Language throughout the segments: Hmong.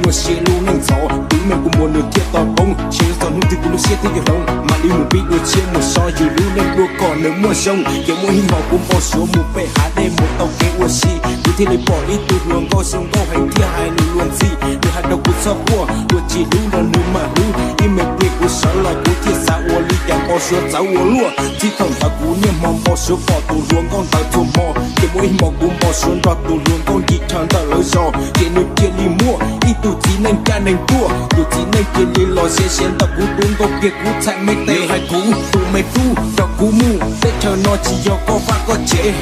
Ua siab lub neej ntxhov, tus me kuv muag nws thiaj tau poob, ntshe txog hnub twg kuv lub siab thiaj yuav hloov, mam li mus pib dua tshiab mus so yus lub neej dua kom nws muaj zoo. Ces muaj ib hmos kuv npau suav mus pem hav dej mus tau kev ua si, kuv thiaj li pom ib tug hluas nkauj zoo nkauj heev thiaj hais nws luag ntxhi. Nws hais rau kuv txhob quaj, luag tsis hlub los nws mam hlub. Ib me pliag kuv sawv los kuv thiaj xav ua li cas npau suav txawv ua luaj. Txij thaum ntawd kuv niaj hmo npau suav pom tus hluas nkauj ntawd txhua hmo, ces muaj ib hmos kuv npau suav nrog tus hluas nkauj ncig chaw ntawm lawv zos, ces nws cia li muaj ib tug txiv neej caj neeg tuaj. Tus txiv neej cia li los ze ze ntawm kuv tus nkauj kiag kuv txhais me tes, nws hais kuv tus me tub, rau kuv mus, teb chaws no tsis yog koj vaj koj tsev.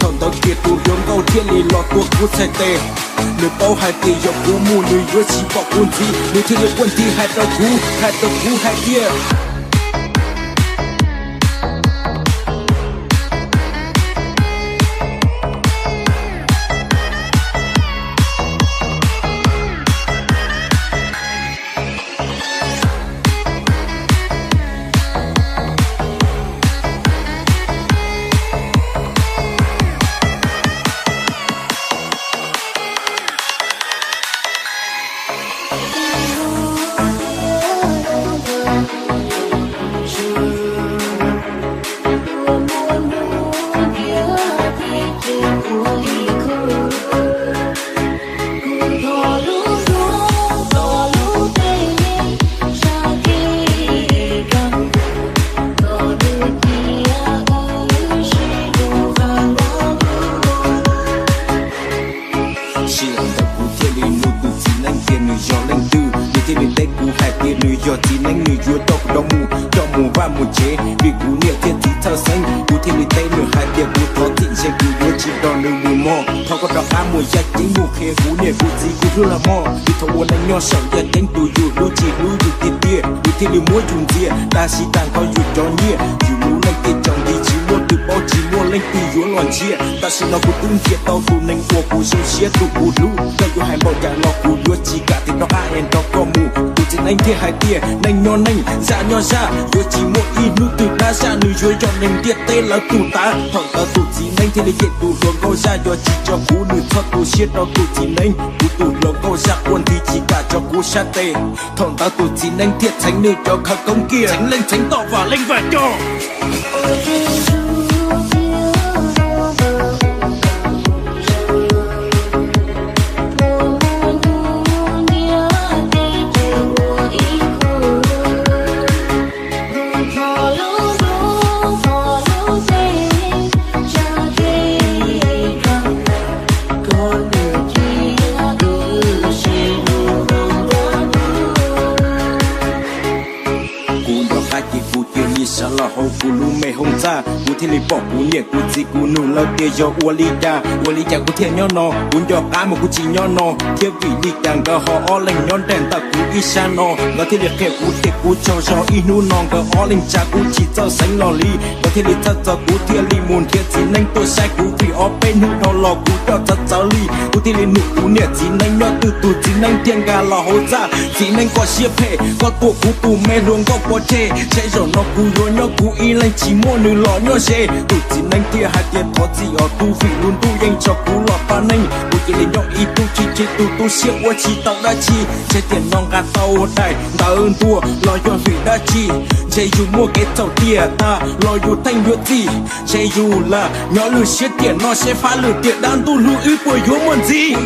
Thaum ntawd kiag tus hluas nkauj thiaj li los tua kuv txhais tes. Nws paub hais tias yog kuv mus nws yuav tsis pom kuv ntxiv, nws thiaj li quaj nthi hais rau kuv, hais rau kuv hais tias Sij hawm ntawd kuv thiaj li nug tus txiv neeb tias nws yog leej twg, nws thiaj li teb kuv hais tias nws yog txiv neeb, nws yuav coj kuv rov mus, coj mus vaj mus tsev, vim kuv niam thiab txiv txhawj xeeb. Kuv thiaj li teb nws hais tias kuv thov txim, ntshe kuv yuav tsis nrog nws mus mog, thov koj rov qab mus yaj ceeb mus qhia kuv niam kuv txiv kuv hlub los mog, vim thaum ua neej nyob saum yaj ceeb tus yus hlub tsis hlub yus tiag tiag, yus thiaj li muab yus ntxias, tab sis tag nrho yus cov nyiaj, yus lub neej thiaj tsaus nti, tsis muaj twg paub, tsis muaj leej twg yuav los ntsiab. Tam sim no kuv twb nrhiav tau tus neeg uas kuv zoo siab, tus kuv hlub, koj yuav hais npaum cas los kuv yuav tsis kam tig rov qab es nrog koj mus. Tus txiv neeb thiaj hais tias neej nyob neej, zaj nyob zaj, yuav tsis muaj ib hnub twg dab zaj, nws yuav yog neeg ntiaj teb lawv tus tav. Thaum ntawd tus txiv neeb thiaj li cem tus hluas nkauj zaj, yog tsis tso kuv nws txhob tu siab rau tus txiv neeb, kuv tus hluas nkauj zaj quaj nthi tsis kam tso kuv sab tes. Thaum ntawd tus txiv neeb thiaj txheev nws cov khawv koob kiag, txheev leej txheev toj vam leej vam coj. Kuv nco qab ces kuv cia li sawv los hauv kuv lub me hoob txaj, kuv thiaj li pom kuv niam kuv txiv, kuv nug lawv tias yog ua li cas, ua li cas kuv thiaj nyob no, kuv nco qab mas kuv tsis nyob no thiab, vim li cas nkawd ho ob leeg nyob nraim ntawm kuv ib sab no. Nkawd thiaj li qhia kuv tias kuv tsaug zog, ib hnub no nkawd ob leeg tsa kuv tsis txawj xeev los li. Nkawd thiaj li txhawj txog kuv thiaj li mus nrhiav txiv neeb tuaj saib kuv, vim ob peb hnub dhau los kuv coj txawv txawv li. Kuv thiaj li nug kuv niam txiv neeb nyob twg, tus txiv neeb thiaj nkag los hauv txaj. Txiv neeb koj siab phem, koj tua kuv tus me hluas nkauj pov tseg, ntshe zaum no kuv yuav nyob kuv ib leeg tsis muaj nws los nyob ze. Tus txiv neeb thiaj hais tias thov txim os tub, vim lub ntuj yeej tso kuv los pab neeg, kuv cia li nyob ib tug tsis tseg, tus tu siab ua tsis tau dab tsi. Ntshe tiam no nqa tau daim ntawv ntuas los yog vim dab tsi, ntshe yus muaj kev txhaum tiam tas los yus theej yuav txim, ntshe yus lam nyob lwm siab tiam no seb fab lwm tiam dab ntuj hlub wb puas yuav muaj ntxiv.